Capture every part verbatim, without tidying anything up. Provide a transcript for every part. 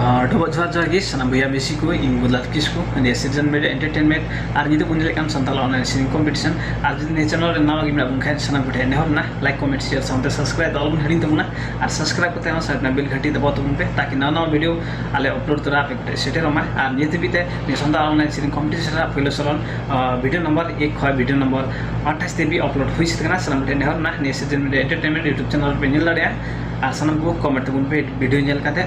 ᱟᱨ ᱰᱚᱵᱚᱜ ᱡᱚᱦᱟᱨ, ᱡᱚᱦᱟᱨ ᱜᱮ ᱥᱟᱱᱟᱢ ᱵᱚᱭᱦᱟ ᱢᱤᱥᱤ ᱠᱚ, ᱤᱧ ᱜᱩᱞᱟᱞ ᱠᱤᱥᱠᱩ, ᱱᱤᱭᱟᱹ ᱥᱤᱨᱡᱚᱱ ᱢᱤᱰᱤᱭᱟ ᱮᱱᱴᱟᱨᱴᱮᱱᱢᱮᱱᱴ᱾ ᱟᱨ ᱱᱤᱛᱚᱜ ᱵᱚᱱ ᱧᱮᱞᱮᱫ ᱠᱟᱱ ᱥᱟᱱᱛᱟᱲ ᱚᱱᱞᱟᱭᱤᱱ ᱥᱮᱨᱮᱧ ᱠᱚᱢᱯᱤᱴᱤᱥᱚᱱ᱾ ᱟᱨ ᱡᱩᱫᱤ ᱱᱤᱭᱟᱹ ᱪᱮᱱᱮᱞ ᱨᱮ ᱱᱟᱣᱟ ᱜᱮ ᱢᱮᱱᱟᱜ ᱵᱚᱱ ᱠᱷᱟᱱ, ᱥᱟᱱᱟᱢ ᱠᱚᱴᱷᱮᱱ ᱱᱮᱦᱚᱨ ᱢᱮᱱᱟᱜᱼᱟ, ᱞᱟᱭᱤᱠ, ᱠᱚᱢᱮᱱᱴ, ᱥᱮᱭᱟᱨ ᱥᱟᱶᱛᱮ ᱥᱟᱵᱥᱠᱨᱟᱭᱤᱵ ᱫᱚ ᱟᱞᱚᱵᱚᱱ ᱦᱤᱲᱤᱧ ᱛᱟᱵᱚᱱᱟ᱾ ᱟᱨ ᱥᱟᱵᱥᱠᱨᱟᱭᱤᱵ ᱠᱟᱛᱮ ᱦᱚᱸ ᱥᱟᱭᱤᱰ ᱨᱮᱱᱟᱜ ᱵᱮᱞ ᱜᱷᱟᱹᱴᱤ ᱫᱟᱵᱟᱣ ᱛᱟᱵᱚᱱ ᱯᱮ, ᱛᱟᱠᱤ ᱱᱟᱣᱟ ᱱᱟᱣᱟ ᱵᱷᱤᱰᱤᱭᱳ ᱟᱞᱮ ᱟᱯᱞᱳᱰ ᱛᱚᱨᱟ ᱟᱯᱮ ᱠᱚᱴᱷᱮᱱ ᱥᱮᱴᱮᱨᱚᱜ ᱢᱟ᱾ ᱟᱨ ᱱᱤᱭᱟᱹ ᱫᱷᱟᱹᱵᱤᱡ ᱛᱮ ᱱᱤᱭᱟᱹ ᱥᱟᱱᱛᱟᱲ ᱚᱱᱞᱟᱭᱤᱱ ᱥᱮᱨᱮᱧ ᱠᱚᱢᱯᱤᱴᱤᱥᱚᱱ ᱨᱮᱱᱟᱜ ᱯᱳᱭᱞᱳ ᱥᱚᱨᱚᱱ, ᱟᱨ, ᱵᱷᱤᱰᱤᱭᱳ ᱱᱟᱢᱵᱟᱨ ᱮᱠ ᱠᱷᱚᱱ ᱵᱷᱤᱰᱤᱭᱳ ᱱᱟᱢᱵᱟᱨ ᱟᱴᱷᱟᱥ ᱫᱷᱟᱹᱵᱤᱡ ᱟᱯᱞᱳᱰ ᱦᱩᱭ ᱥᱟᱹᱛ ᱠᱟᱱᱟ᱾ ᱥᱟᱱᱟᱢ ᱠᱚᱴᱷᱮᱱ ᱱᱮᱦᱚᱨ ᱢᱮᱱᱟᱜᱼᱟ, ᱱᱤᱭᱟᱹ ᱥᱤᱨᱡᱚᱱ ᱢᱤᱰᱤᱭᱟ ᱮᱱᱴᱟᱨᱴᱮᱱᱢᱮᱱᱴ YouTube ᱪᱮᱱᱮᱞ ᱨᱮᱯᱮ ᱧᱮᱞ ᱫᱟᱲᱮᱭᱟᱜᱼᱟ᱾ ᱟᱨ ᱥᱟᱱᱟᱢ ᱠᱚ ᱠᱚᱢᱮᱱᱴ ᱛᱟᱵᱚᱱ ᱯᱮ ᱵᱷᱤᱰᱤᱭᱳ ᱧᱮᱞ ᱠᱟᱛᱮ᱾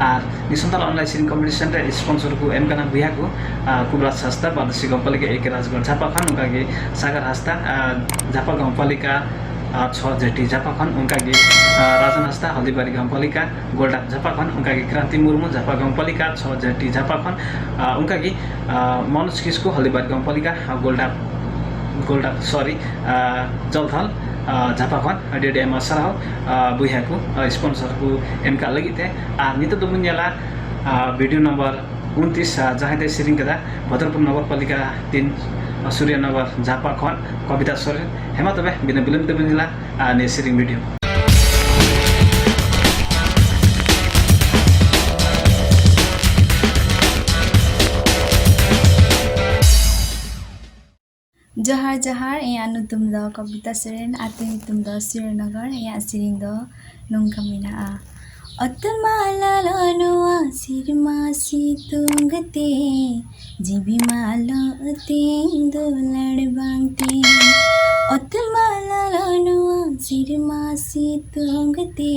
ᱟᱨ ᱱᱤᱭᱟᱹ ᱥᱟᱱᱛᱟᱲ ᱚᱱᱞᱟᱭᱤᱱ ᱥᱮᱨᱮᱧ ᱠᱚᱢᱯᱤᱴᱤᱥᱚᱱ ᱨᱮ ᱥᱯᱚᱱᱥᱚᱨ ᱠᱚ ᱮᱢ ᱠᱟᱱᱟ ᱵᱚᱭᱦᱟ ᱠᱚ, ᱟᱨ, ᱠᱩᱵᱨᱟᱡᱽ ᱦᱟᱸᱥᱫᱟ, ᱵᱟᱫᱚᱥᱤ ᱜᱟᱶᱯᱟᱞᱤᱠᱟ ᱮᱠᱮ ᱨᱟᱡᱽᱜᱚᱲ ᱡᱷᱟᱯᱟ ᱠᱷᱚᱱ, ᱚᱱᱠᱟᱜᱮ ᱥᱟᱜᱟᱨ ᱦᱟᱸᱥᱫᱟ, ᱟᱨ, ᱡᱷᱟᱯᱟ ᱜᱟᱶᱯᱟᱞᱤᱠᱟ, ᱟᱨ, ᱪᱷᱚ ᱡᱷᱟᱹᱴᱤ ᱡᱷᱟᱯᱟ ᱠᱷᱚᱱ, ᱚᱱᱠᱟᱜᱮ, ᱟᱨ, ᱨᱟᱡᱚᱱ ᱦᱟᱸᱥᱫᱟ, ᱦᱚᱞᱫᱤᱵᱟᱨᱤ ᱜᱟᱶᱯᱟᱞᱤᱠᱟ ᱜᱳᱞᱰᱟᱯ ᱡᱷᱟᱯᱟ ᱠᱷᱚᱱ, ᱚᱱᱠᱟᱜᱮ ᱠᱨᱟᱱᱛᱤ ᱢᱩᱨᱢᱩ, ᱡᱷᱟᱯᱟ ᱜᱟᱶᱯᱟᱞᱤᱠᱟ ᱪᱷᱚ ᱡᱷᱟᱹᱴᱤ ᱡᱷᱟᱯᱟ ᱠᱷᱚᱱ, ᱟᱨ, ᱚᱱᱠᱟᱜᱮ, ᱟᱨ, ᱢᱚᱱᱳᱡᱽ ᱠᱤᱥᱠᱩ, ᱦᱚᱞᱫᱤᱵᱟᱨᱤ ᱜᱟᱶᱯᱟᱞᱤᱠᱟ, ᱟᱨ, ᱜᱳᱞᱰᱟᱯ, ᱜᱳᱞᱰᱟᱯ, ᱥᱚᱨᱤ, ᱟᱨ, ᱡᱚᱞᱫᱷᱚᱞ, ᱟᱨ, ᱡᱷᱟᱯᱟ ᱠᱷᱚᱱ᱾ ᱟᱹᱰᱤ ᱟᱹᱰᱤ ᱟᱭᱢᱟ ᱥᱟᱨᱦᱟᱣ, ᱟᱨ, ᱵᱚᱭᱦᱟ ᱠᱚ, ᱟᱨ, ᱥᱯᱚᱱᱥᱚᱨ ᱠᱚ ᱮᱢ ᱠᱟᱜ ᱞᱟᱹᱜᱤᱫ ᱛᱮ᱾ ᱟᱨ ᱱᱤᱛᱚᱜ ᱫᱚᱵᱚᱱ ᱧᱮᱞᱟ, ᱟᱨ, ᱵᱷᱤᱰᱤᱭᱳ ᱱᱟᱢᱵᱟᱨ ᱩᱱᱛᱨᱤᱥ, ᱟᱨ, ᱡᱟᱦᱟᱸᱭ ᱛᱮ ᱥᱮᱨᱮᱧ ᱠᱟᱫᱟ ᱵᱷᱚᱫᱨᱚᱯᱩᱨ ᱱᱚᱜᱚᱨ ᱯᱟᱞᱤᱠᱟ ᱛᱤᱱ, ᱥᱩᱨᱭᱟᱱᱚᱜᱚᱨ ᱡᱷᱟᱯᱟ ᱠᱷᱚᱱ ᱠᱚᱵᱤᱛᱟ ᱥᱚᱨᱮᱱ᱾ ᱦᱮᱸ, ᱢᱟ ᱛᱚᱵᱮ ᱵᱤᱱᱟᱹ ᱵᱤᱞᱚᱢ ᱛᱮᱵᱚᱱ ᱧᱮᱞᱟ, ᱟᱨ, ᱱᱤᱭᱟᱹ ᱥᱮᱨᱮᱧ ᱵᱷᱤᱰᱤᱭᱳ᱾ ᱡᱚᱦᱟᱨ ᱡᱚᱦᱟᱨ, ᱤᱧᱟᱹᱜ ᱧᱩᱛᱩᱢ ᱫᱚ ᱠᱚᱵᱤᱛᱟ ᱥᱚᱨᱮᱱ, ᱟᱹᱛᱩ ᱧᱩᱛᱩᱢ ᱫᱚ ᱥᱩᱨᱭᱟᱱᱚᱜᱚᱨ᱾ ᱤᱧᱟᱹᱜ ᱥᱮᱨᱮᱧ ᱫᱚ ᱱᱚᱝᱠᱟ ᱢᱮᱱᱟᱜᱼᱟ᱾ ᱚᱛ ᱢᱟ ᱞᱚᱞᱚ ᱱᱚᱣᱟ ᱥᱮᱨᱢᱟ ᱥᱤᱛᱩᱝ ᱛᱮ, ᱡᱤᱣᱤ ᱢᱟ ᱞᱚ ᱟᱹᱛᱤᱧ ᱫᱩᱞᱟᱹᱲ ᱵᱟᱝ ᱛᱮ᱾ ᱚᱛ ᱢᱟ ᱞᱚᱞᱚ ᱱᱚᱣᱟ ᱥᱮᱨᱢᱟ ᱥᱤᱛᱩᱝ ᱛᱮ,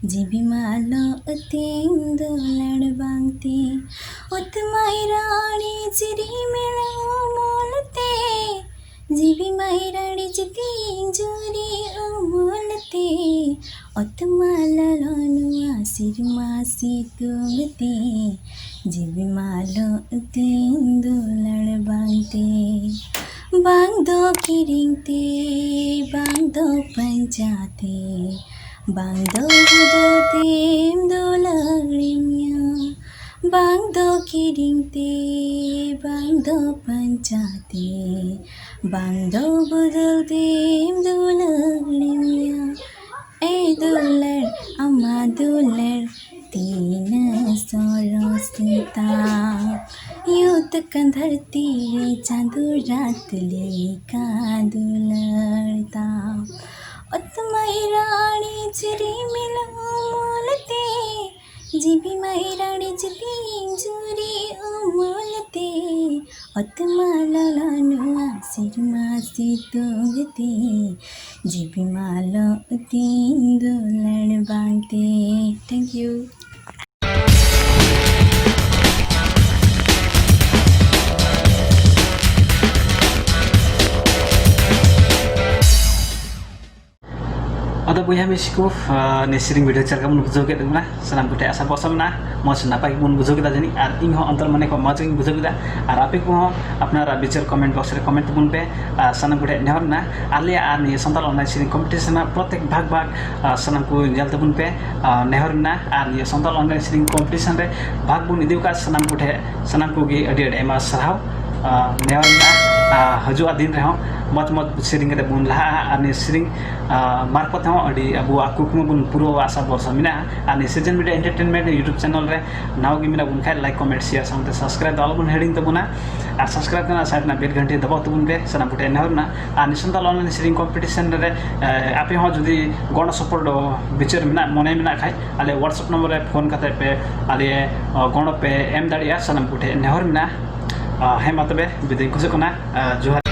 ᱡᱤᱣᱤ ᱢᱟ ᱞᱚ ᱟᱹᱛᱤᱧ ᱫᱩᱞᱟᱹᱲ ᱵᱟᱝ ᱛᱮ᱾ ᱚᱛ ᱢᱟᱭ ᱨᱟᱲᱮᱡ ᱨᱤᱢᱤᱞ ᱩᱢᱩᱞ ᱛᱮ, ᱡᱤᱣᱤ ᱢᱟᱭ ᱨᱟᱲᱮᱡ ᱛᱤᱧ ᱡᱩᱨᱤ ᱩᱢᱩᱞ ᱛᱮ᱾ ᱚᱛ ᱢᱟ ᱞᱚᱞᱚ ᱱᱚᱣᱟ ᱥᱮᱨᱢᱟ ᱥᱤᱛᱩᱝ ᱛᱮ, ᱡᱤᱣᱤ ᱢᱟ ᱞᱚ ᱟᱹᱛᱤᱧ ᱫᱩᱞᱟᱹᱲ ᱵᱟᱝ ᱛᱮ᱾ ᱵᱟᱝ ᱫᱚ ᱠᱤᱨᱤᱧ ᱛᱮ, ᱵᱟᱝ ᱫᱚ ᱯᱟᱧᱪᱟ ᱛᱮ, ᱵᱟᱝ ᱫᱚ ᱵᱚᱫᱚᱞ ᱛᱮᱢ ᱫᱩᱞᱟᱹᱲᱤᱧᱟ᱾ ᱵᱟᱝ ᱫᱚ ᱠᱤᱨᱤᱧ ᱛᱮ, ᱵᱟᱝ ᱫᱚ ᱯᱟᱧᱪᱟ ᱛᱮ, ᱵᱟᱝ ᱫᱚ ᱵᱚᱫᱚᱞ ᱛᱮᱢ ᱫᱩᱞᱟᱹᱲᱤᱧᱟ᱾ ᱮ ᱫᱩᱞᱟᱹᱲ, ᱟᱢᱟᱜ ᱫᱩᱞᱟᱹᱲ ᱛᱤᱱᱟᱹᱜ ᱨᱚᱥ ᱛᱟᱢ, ᱧᱩᱛ ᱟᱠᱟᱱ ᱫᱷᱟᱹᱨᱛᱤ ᱨᱮ ᱪᱟᱸᱫᱚ ᱨᱟᱛ ᱞᱮᱠᱟ ᱫᱩᱞᱟᱹᱲ ᱛᱟᱢ᱾ ᱚᱛ ᱢᱟᱭ ᱨᱟᱲᱮᱡ ᱨᱤᱢᱤᱞ ᱩᱢᱩᱞ ᱛᱮ, ᱡᱤᱣᱤ ᱢᱟᱭ ᱨᱟᱲᱮᱡ ᱯᱤᱸᱡᱩᱨᱤ ᱩᱢᱩᱞ ᱛᱮ, ᱚᱛ ᱢᱟ ᱞᱚᱞᱚ ᱱᱚᱣᱟ ᱥᱮᱨᱢᱟ ᱥᱤᱛᱩᱝ ᱛᱮ, ᱡᱤᱣᱤ ᱢᱟ ᱞᱚᱜ ᱛᱤᱧ ᱫᱩᱞᱟᱹᱲ ᱵᱟᱝ ᱛᱮ᱾ Thank you. ᱟᱫᱚ ᱵᱚᱭᱦᱟ ᱢᱤᱥᱤ ᱠᱚ, ᱟᱨ ᱱᱤᱭᱟᱹ ᱥᱮᱨᱮᱧ video ᱪᱮᱫ ᱞᱮᱠᱟ ᱵᱚᱱ ᱵᱩᱡᱷᱟᱹᱣ ᱠᱮᱫ ᱛᱟᱵᱚᱱᱟ? ᱥᱟᱱᱟᱢ ᱠᱚᱴᱷᱮᱱ ᱟᱥᱟ ᱵᱷᱚᱨᱥᱟ ᱢᱮᱱᱟᱜᱼᱟ, ᱢᱚᱡᱽ ᱱᱟᱯᱟᱭ ᱜᱮᱵᱚᱱ ᱵᱩᱡᱷᱟᱹᱣ ᱠᱮᱫᱟ ᱡᱟᱹᱱᱤᱡ, ᱟᱨ ᱤᱧ ᱦᱚᱸ ᱚᱱᱛᱚᱨ ᱢᱚᱱᱮ ᱠᱷᱚᱱ ᱢᱚᱡᱽ ᱜᱤᱧ ᱵᱩᱡᱷᱟᱹᱣ ᱠᱮᱫᱟ᱾ ᱟᱨ ᱟᱯᱮ ᱠᱚᱦᱚᱸ ᱟᱯᱱᱟᱨᱟᱜ ᱵᱤᱪᱟᱹᱨ comment box ᱨᱮ comment ᱛᱟᱵᱚᱱ ᱯᱮ᱾ ᱟᱨ ᱥᱟᱱᱟᱢ ᱠᱚᱴᱷᱮᱱ ᱱᱮᱦᱚᱨ ᱢᱮᱱᱟᱜᱼᱟ, ᱟᱞᱮᱭᱟᱜ ᱟᱨ ᱱᱤᱭᱟᱹ ᱥᱟᱱᱛᱟᱲ online ᱥᱮᱨᱮᱧ competition ᱨᱮᱱᱟᱜ ᱯᱨᱚᱛᱮᱠ ᱵᱷᱟᱜᱽ ᱵᱷᱟᱜᱽ, ᱟᱨ ᱥᱟᱱᱟᱢ ᱠᱚ ᱧᱮᱞ ᱛᱟᱵᱚᱱ ᱯᱮ᱾ ᱟᱨ ᱱᱮᱦᱚᱨ ᱢᱮᱱᱟᱜᱼᱟ, ᱟᱨ ᱱᱤᱭᱟᱹ ᱥᱟᱱᱛᱟᱲ online ᱥᱮᱨᱮᱧ competition ᱨᱮ ᱵᱷᱟᱜᱽ ᱵᱚᱱ ᱤᱫᱤ ᱟᱠᱟᱫ ᱥᱟᱱᱟᱢ ᱠᱚᱴᱷᱮᱱ, ᱥᱟᱱᱟᱢ ᱠᱚᱜᱮ ᱟᱹᱰᱤ ᱟᱹᱰᱤ ᱟᱭᱢᱟ ᱥᱟᱨᱦᱟᱣ᱾ ᱟᱨ ᱱᱮᱦᱚᱨ ᱢᱮᱱᱟᱜᱼᱟ, ᱟᱨ ᱦᱤᱡᱩᱜᱼᱟ ᱫᱤᱱ ᱨᱮᱦᱚᱸ ᱢᱚᱡᱽ ᱢᱚᱡᱽ ᱥᱮᱨᱮᱧ ᱠᱟᱛᱮ ᱵᱚᱱ ᱞᱟᱦᱟᱜᱼᱟ, ᱟᱨ ᱱᱤᱭᱟᱹ ᱥᱮᱨᱮᱧ ᱟᱨ ᱢᱟᱨᱯᱷᱚᱛ ᱦᱚᱸ ᱟᱹᱰᱤ ᱟᱵᱚᱣᱟᱜ ᱠᱩᱠᱢᱩ ᱵᱚᱱ ᱯᱩᱨᱟᱹᱣᱟ, ᱟᱥᱟ ᱵᱷᱚᱨᱥᱟ ᱢᱮᱱᱟᱜᱼᱟ᱾ ᱟᱨ ᱱᱤᱭᱟᱹ ᱥᱤᱡᱮᱱ ᱢᱤᱰᱤᱭᱟ ᱮᱱᱴᱟᱨᱴᱮᱱᱢᱮᱱᱴ YouTube ᱪᱮᱱᱮᱞ ᱨᱮ ᱱᱟᱣᱟ ᱜᱮ ᱢᱮᱱᱟᱜ ᱵᱚᱱ ᱠᱷᱟᱡ, like, comment, share ᱥᱟᱶᱛᱮ subscribe ᱫᱚ ᱟᱞᱚ ᱵᱚᱱ ᱦᱤᱲᱤᱧ ᱛᱟᱵᱚᱱᱟ᱾ ᱟᱨ subscribe ᱠᱟᱱᱟ ᱥᱟᱭᱤᱰ ᱨᱮᱱᱟᱜ bell ᱜᱷᱟᱱᱴᱤ ᱫᱟᱵᱟᱣ ᱛᱟᱵᱚᱱ ᱯᱮ, ᱥᱟᱱᱟᱢ ᱠᱚᱴᱷᱮᱱ ᱱᱮᱦᱚᱨ ᱢᱮᱱᱟᱜᱼᱟ᱾ ᱟᱨ ᱱᱤᱭᱟᱹ ᱥᱟᱱᱛᱟᱲ online ᱥᱮᱨᱮᱧ competition ᱨᱮ, ᱮ, ᱟᱯᱮ ᱦᱚᱸ ᱡᱩᱫᱤ ᱜᱚᱲᱚ ᱥᱚᱯᱚᱦᱚᱫ ᱵᱤᱪᱟᱹᱨ ᱢᱮᱱᱟᱜ, ᱢᱚᱱᱮ ᱢᱮᱱᱟᱜ ᱠᱷᱟᱡ, ᱟᱞᱮ WhatsApp ᱱᱚᱢᱵᱚᱨ ᱨᱮ ᱯᱷᱳᱱ ᱠᱟᱛᱮ ᱯᱮ ᱟᱞᱮ, ᱚ, ᱜᱚᱲᱚ ᱯᱮ ᱮᱢ ᱫᱟᱲᱮᱭᱟᱜᱼᱟ, ᱥᱟᱱᱟᱢ ᱠᱚᱴᱷᱮᱱ ᱱᱮᱦᱚᱨ ᱢᱮᱱᱟᱜᱼᱟ᱾ ᱟ, ᱦᱮᱸ, ᱢᱟ ᱛᱚᱵᱮ ᱵᱤᱫᱟᱹᱭ ᱠᱷᱚᱡᱚᱜ ᱠᱟᱱᱟ᱾ ᱟ, ᱡᱚᱦᱟᱨ᱾